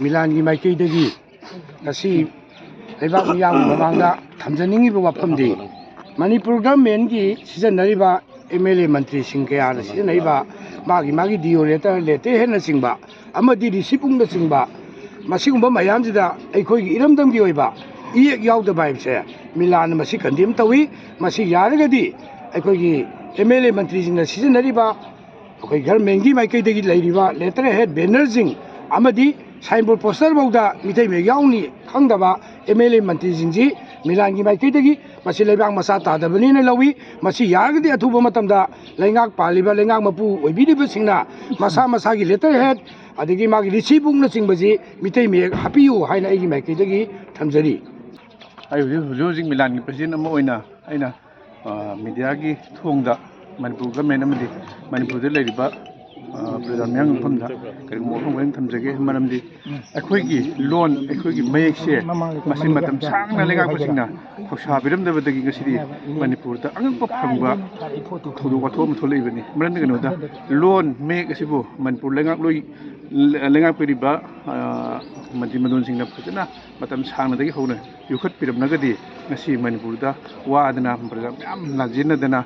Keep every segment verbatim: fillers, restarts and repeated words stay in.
ꯃꯤꯂꯥꯟꯒꯤ ꯃꯥꯏꯀꯩꯗꯒꯤ ꯉꯁꯤ ꯂꯩꯕꯥꯛ ꯃꯤꯌꯥꯝꯒꯤ ꯃꯃꯥꯡꯗ ꯊꯝꯖꯅꯤꯡꯉꯤꯕ ꯋꯥꯐꯝꯗꯤ, ꯃꯅꯤꯄꯨꯔ ꯒꯚꯔꯟꯃꯦꯟꯒꯤ ꯁꯤꯖꯤꯟꯅꯔꯤꯕ ꯑꯦꯝ ꯑꯦꯜ ꯑꯦ ꯃꯟꯇ꯭ꯔꯤꯁꯤꯡ ꯀꯌꯥꯅ ꯁꯤꯖꯤꯟꯅꯔꯤꯕ ꯃꯥꯒꯤ ꯃꯥꯒꯤ ꯗꯤ ꯑꯣ ꯂꯦꯇꯔ, ꯂꯦꯇꯔ ꯍꯦꯗꯅꯆꯤꯡꯕ ꯑꯃꯗꯤ ꯔꯤꯁꯤꯞ ꯕꯨꯛꯅꯆꯤꯡꯕ, ꯃꯁꯤꯒꯨꯝꯕ ꯃꯌꯥꯝꯁꯤꯗ ꯑꯩꯈꯣꯏꯒꯤ ꯏꯔꯝꯗꯝꯒꯤ ꯑꯣꯏꯕ ꯏꯌꯦꯛ ꯌꯥꯎꯗꯕ ꯍꯥꯏꯕꯁꯦ ꯃꯤꯂꯥꯟꯅ ꯃꯁꯤ ꯀꯟꯗꯦꯝ ꯇꯧꯏ꯫ ꯃꯁꯤ ꯌꯥꯔꯒꯗꯤ ꯑꯩꯈꯣꯏꯒꯤ ꯑꯦꯝ ꯑꯦꯜ ꯑꯦ ꯃꯟꯇ꯭ꯔꯤꯁꯤꯡꯅ ꯁꯤꯖꯤꯟꯅꯔꯤꯕ ꯑꯩꯈꯣꯏ ꯒꯔꯃꯦꯟꯒꯤ ꯃꯥꯏꯀꯩꯗꯒꯤ ꯂꯩꯔꯤꯕ ꯂꯦꯇꯔ ꯍꯦꯗ, ꯕꯦꯅꯔꯁꯤꯡ ꯑꯃꯗꯤ ꯁꯥꯏꯟꯕꯣꯔꯗ, ꯄꯣꯁꯇꯔ ꯐꯥꯎꯗ ꯃꯤꯇꯩ ꯃꯌꯦꯛ ꯌꯥꯎꯅꯤ ꯈꯪꯗꯕ ꯑꯦꯝ ꯑꯦꯜ ꯑꯦ ꯃꯟꯇ꯭ꯔꯤꯁꯤꯡꯁꯤ ꯃꯤꯂꯥꯟꯒꯤ ꯃꯥꯏꯀꯩꯗꯒꯤ ꯃꯁꯤ ꯂꯩꯕꯥꯛ ꯃꯆꯥ ꯇꯥꯗꯕꯅꯤꯅ ꯂꯧꯏ꯫ ꯃꯁꯤ ꯌꯥꯔꯒꯗꯤ ꯑꯊꯨꯕ ꯃꯇꯝꯗ ꯂꯩꯉꯥꯛ ꯄꯥꯜꯂꯤꯕ ꯂꯩꯉꯥꯛ ꯃꯄꯨ ꯑꯣꯏꯕꯤꯔꯤꯕꯁꯤꯡꯅ ꯃꯁꯥ ꯃꯁꯥꯒꯤ ꯂꯦꯇꯔ ꯍꯦꯗ ꯑꯗꯒꯤ ꯃꯥꯒꯤ ꯔꯤꯁꯤꯞ ꯕꯨꯛꯅꯆꯤꯡꯕꯁꯤ ꯃꯤꯇꯩ ꯃꯌꯦꯛ ꯍꯥꯞꯄꯤꯌꯨ ꯍꯥꯏꯅ ꯑꯩꯒꯤ ꯃꯥꯏꯀꯩꯗꯒꯤ ꯊꯝꯖꯔꯤ꯫ ꯑꯩ ꯍꯧꯖꯤꯛ, ꯍꯧꯖꯤꯛ ꯍꯧꯖꯤꯛ ꯃꯤꯂꯥꯟꯒꯤ ꯄ꯭ꯔꯁꯤꯗꯦꯟ ꯑꯃ ꯑꯣꯏꯅ ꯑꯩꯅ, ꯑ, ꯃꯤꯗꯤꯌꯥꯒꯤ ꯊꯣꯡꯗ ꯃꯅꯤꯄꯨꯔ ꯒꯃꯦꯟ ꯑꯃꯗꯤ ꯃꯅꯤꯄꯨꯔꯗ ꯂꯩꯔꯤꯕ, ꯑ, ꯄ꯭ꯔꯖꯥ ꯃꯤꯌꯥꯝꯒꯤ ꯃꯐꯝꯗ ꯀꯔꯤꯒꯨꯝꯕ ꯋꯥꯐꯝ ꯈꯔ ꯊꯝꯖꯒꯦ꯫ ꯃꯔꯝꯗꯤ ꯑꯩꯈꯣꯏꯒꯤ ꯂꯣꯟ, ꯑꯩꯈꯣꯏꯒꯤ ꯃꯌꯦꯛꯁꯦ ꯃꯁꯤ ꯃꯇꯝ ꯁꯥꯡꯅ ꯂꯩꯉꯥꯛꯄꯁꯤꯡꯅ ꯊꯧꯁꯥꯕꯤꯔꯝꯗꯕꯗꯒꯤ ꯉꯁꯤꯗꯤ ꯃꯅꯤꯄꯨꯔꯗ ꯑꯉꯛꯄ ꯐꯪꯕ ꯊꯧꯗꯣꯛ ꯋꯥꯊꯣꯛ ꯑꯃ ꯊꯣꯛꯂꯛꯏꯕꯅꯤ꯫ ꯃꯔꯝꯗꯤ ꯀꯩꯅꯣꯗ, ꯂꯣꯟ ꯃꯌꯦꯛ ꯑꯁꯤꯕꯨ ꯃꯅꯤꯄꯨꯔ ꯂꯩꯉꯥꯛꯂꯣꯏ, ꯂꯩꯉꯥꯛꯄꯤꯔꯤꯕ, ꯑ, ꯃꯟꯇ꯭ꯔꯤ ꯃꯟꯗꯣꯟꯁꯤꯡꯅ ꯐꯖꯅ ꯃꯇꯝ ꯁꯥꯡꯅꯗꯒꯤ ꯍꯧꯅ ꯌꯣꯛꯈꯠꯄꯤꯔꯝꯂꯒꯗꯤ ꯉꯁꯤ ꯃꯅꯤꯄꯨꯔꯗ ꯋꯥꯗꯅ, ꯄ꯭ꯔꯖꯥ ꯃꯌꯥꯝ ꯂꯥꯟꯖꯦꯟꯅꯗꯅ,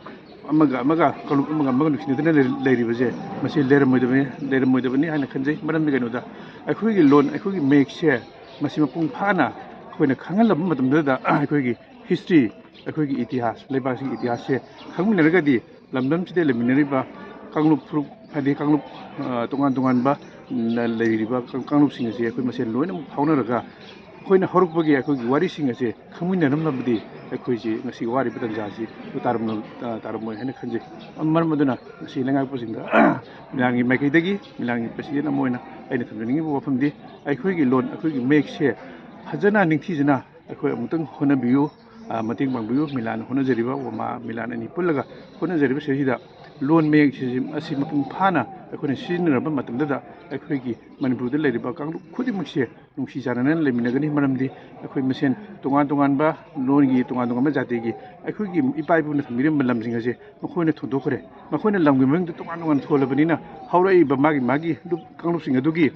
ꯑꯃꯒ ꯑꯃꯒ, ꯀꯥꯡꯂꯨꯞ ꯑꯃꯒ ꯑꯃꯒ ꯅꯨꯡꯁꯤꯅꯗꯅ ꯂꯩ-, ꯂꯩꯔꯤꯕꯁꯦ ꯃꯁꯤ ꯂꯩꯔꯝꯃꯣꯏꯗꯕꯅꯤ, ꯂꯩꯔꯝꯃꯣꯏꯗꯕꯅꯤ ꯍꯥꯏꯅ ꯈꯟꯖꯩ꯫ ꯃꯔꯝꯗꯤ ꯀꯩꯅꯣꯗ, ꯑꯩꯈꯣꯏꯒꯤ ꯂꯣꯟ, ꯑꯩꯈꯣꯏꯒꯤ ꯃꯌꯦꯛꯁꯦ ꯃꯁꯤ ꯃꯄꯨꯡ ꯐꯥꯅ ꯑꯩꯈꯣꯏꯅ ꯈꯪꯍꯜꯂꯕ ꯃꯇꯝꯗꯨꯗ ꯑꯩꯈꯣꯏꯒꯤ ꯍꯤꯁꯇ꯭ꯔꯤ, ꯑꯩꯈꯣꯏꯒꯤ ꯏꯇꯤꯍꯥꯁ, ꯂꯩꯕꯥꯛꯁꯤꯒꯤ ꯏꯇꯤꯍꯥꯁꯁꯦ ꯈꯪꯃꯤꯟꯅꯔꯒꯗꯤ ꯂꯝꯗꯝꯁꯤꯗ ꯂꯩꯃꯤꯟꯅꯔꯤꯕ ꯀꯥꯡꯂꯨꯞ ꯐꯨꯔꯨꯞ, ꯍꯥꯏꯗꯤ ꯀꯥꯡꯂꯨꯞ, ꯑ, ꯇꯣꯉꯥꯟ ꯇꯣꯉꯥꯟꯕ, ꯎꯝ, ꯂꯩꯔꯤꯕ ꯀꯥꯡ-, ꯀꯥꯡꯂꯨꯞꯁꯤꯡ ꯑꯁꯤ ꯑꯩꯈꯣꯏ ꯃꯁꯦꯟ ꯂꯣꯏꯅꯃꯛ ꯐꯥꯎꯅꯔꯒ ꯑꯩꯈꯣꯏꯅ ꯍꯧꯔꯛꯄꯒꯤ ꯑꯩꯈꯣꯏꯒꯤ ꯋꯥꯔꯤꯁꯤꯡ ꯑꯁꯦ ꯈꯪꯃꯤꯟꯅꯔꯝꯂꯕꯗꯤ ꯑꯩꯈꯣꯏꯁꯤ ꯉꯁꯤ ꯋꯥꯔꯤꯕ ꯇꯥꯟꯖꯥ ꯑꯁꯤ ꯇꯥꯔꯝꯂ-, ꯇꯥ-, ꯇꯥꯔꯝꯃꯣꯏ ꯍꯥꯏꯅ ꯈꯟꯖꯩ꯫ ꯃꯔꯝ ꯑꯗꯨꯅ ꯉꯁꯤ ꯂꯩꯉꯥꯛꯄꯁꯤꯡꯗ ꯃꯤꯂꯥꯟꯒꯤ ꯃꯥꯏꯀꯩꯗꯒꯤ, ꯃꯤꯂꯥꯟꯒꯤ ꯄ꯭ꯔꯁꯤꯗꯦꯟ ꯑꯃ ꯑꯣꯏꯅ ꯑꯩꯅ ꯊꯝꯖꯅꯤꯡꯉꯤꯕ ꯋꯥꯐꯝꯗꯤ, ꯑꯩꯈꯣꯏꯒꯤ ꯂꯣꯟ, ꯑꯩꯈꯣꯏꯒꯤ ꯃꯌꯦꯛꯁꯦ ꯐꯖꯅ ꯅꯤꯡꯊꯤꯖꯅ ꯑꯩꯈꯣꯏ ꯑꯃꯨꯛꯇꯪ ꯍꯣꯠꯅꯕꯤꯌꯨ, ꯑ, ꯃꯇꯦꯡ ꯄꯥꯡꯕꯤꯌꯨ꯫ ꯃꯤꯂꯥꯟ ꯍꯣꯠꯅꯖꯔꯤꯕ, ꯃꯥ ꯃꯤꯂꯥꯟ ꯑꯅꯤ ꯄꯨꯜꯂꯒ ꯍꯣꯠꯅꯖꯔꯤꯕ ꯁꯤꯗꯩꯁꯤꯗ ꯂꯣꯟ ꯃꯌꯦꯛꯁꯤ ꯑꯁꯤ ꯃꯄꯨꯡ ꯐꯥꯅ ꯑꯩꯈꯣꯏꯅ ꯁꯤꯖꯤꯟꯅꯔꯕ ꯃꯇꯝꯗꯗ ꯑꯩꯈꯣꯏꯒꯤ ꯃꯅꯤꯄꯨꯔꯗ ꯂꯩꯔꯤꯕ ꯀꯥꯡꯂꯨꯞ ꯈꯨꯗꯤꯡꯃꯛꯁꯦ ꯅꯨꯡꯁꯤ ꯆꯥꯟꯅꯅ ꯂꯩꯃꯤꯟꯅꯒꯅꯤ꯫ ꯃꯔꯝꯗꯤ ꯑꯩꯈꯣꯏ ꯃꯁꯦꯟ ꯇꯣꯉꯥꯟ ꯇꯣꯉꯥꯟꯕ ꯂꯣꯟꯒꯤ, ꯇꯣꯉꯥꯟ ꯇꯣꯉꯥꯟꯕ ꯖꯥꯇꯤꯒꯤ ꯑꯩꯈꯣꯏꯒꯤ ꯏꯄꯥ ꯏꯄꯨꯅ ꯊꯝꯕꯤꯔꯝꯕ ꯂꯝꯁꯤꯡ ꯑꯁꯦ ꯃꯈꯣꯏꯅ ꯊꯣꯟꯗꯣꯛꯈ꯭ꯔꯦ꯫ ꯃꯈꯣꯏꯅ ꯂꯝꯒꯤ ꯃꯃꯤꯡꯗꯨ ꯇꯣꯉꯥꯟ ꯇꯣꯉꯥꯟ ꯊꯣꯜꯂꯕꯅꯤꯅ ꯍꯧꯔꯛꯏꯕ ꯃꯥꯒꯤ ꯃꯥꯒꯤ ꯂꯨꯞ ꯀꯥꯡꯂꯨꯞꯁꯤꯡ ꯑꯗꯨꯒꯤ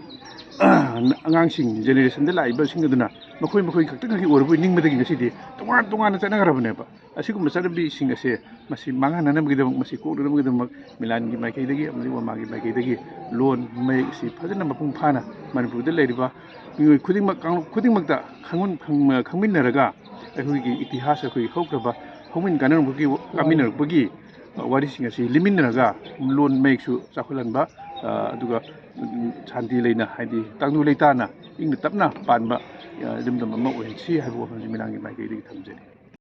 ꯑꯉꯥꯡꯁꯤꯡ, ꯖꯦꯅꯦꯔꯦꯁꯟꯗ ꯂꯥꯛꯏꯕꯁꯤꯡ ꯑꯗꯨꯅ ꯃꯈꯣꯏ ꯃꯈꯣꯏ ꯈꯛꯇꯪꯒꯤ ꯑꯣꯏꯔꯕꯣꯏ ꯅꯤꯡꯕꯗꯒꯤ ꯉꯁꯤꯗꯤ ꯇꯣꯉꯥꯟ ꯇꯣꯉꯥꯟꯅ ꯆꯠꯅꯈ꯭ꯔꯕꯅꯦꯕ꯫ ꯑꯁꯤꯒꯨꯝꯕ ꯆꯠꯅꯕꯤꯁꯤꯡ ꯑꯁꯦ ꯃꯁꯤ ꯃꯥꯡꯍꯟꯅꯅꯕꯒꯤꯗꯃꯛ, ꯃꯁꯤ ꯀꯣꯛꯅꯅꯕꯒꯤꯗꯃꯛ ꯃꯤꯂꯥꯟꯒꯤ ꯃꯥꯏꯀꯩꯗꯒꯤ ꯑꯃꯗꯤ ꯋꯥꯃꯥꯒꯤ ꯃꯥꯏꯀꯩꯗꯒꯤ ꯂꯣꯟ ꯃꯌꯦꯛ ꯑꯁꯤ ꯐꯖꯅ ꯃꯄꯨꯡ ꯐꯥꯅ ꯃꯅꯤꯄꯨꯔꯗ ꯂꯩꯔꯤꯕ ꯃꯤꯑꯣꯏ ꯈꯨꯗꯤꯡꯃꯛ, ꯀꯥꯡꯂꯨꯞ ꯈꯨꯗꯤꯡꯃꯛꯇ ꯈꯪꯃꯤꯟ-, ꯈꯪ-, ꯈꯪꯃꯤꯟꯅꯔꯒ ꯑꯩꯈꯣꯏꯒꯤ ꯏꯇꯤꯍꯥꯁ, ꯑꯩꯈꯣꯏꯒꯤ ꯍꯧꯈ꯭ꯔꯕ ꯍꯧꯃꯤꯟ ꯀꯥꯟꯅꯔꯛꯄꯒꯤ, ꯀꯥꯃꯤꯟꯅꯔꯛꯄꯒꯤ ꯋꯥꯔꯤꯁꯤꯡ ꯑꯁꯤ ꯂꯤꯃꯤꯟꯅꯔꯒ ꯂꯣꯟ ꯃꯌꯦꯛꯁꯨ ꯆꯥꯎꯈꯠꯍꯟꯕ, ꯑ, ꯑꯗꯨꯒ, ꯎꯝ, ꯁꯥꯟꯇꯤ ꯂꯩꯅ, ꯍꯥꯏꯗꯤ ꯇꯪꯗꯨ ꯂꯩꯇꯥꯅ ꯏꯪꯅ ꯇꯞꯅ ꯄꯥꯟꯕ, ꯑ, ꯏꯔꯝꯗꯝ ꯑꯃ ꯑꯣꯏꯍꯟꯁꯤ ꯍꯥꯏꯕ ꯋꯥꯐꯝꯁꯤ ꯃꯤꯂꯥꯟꯒꯤ ꯃꯥꯏꯀꯩꯗꯒꯤ ꯊꯝꯖꯔꯤ꯫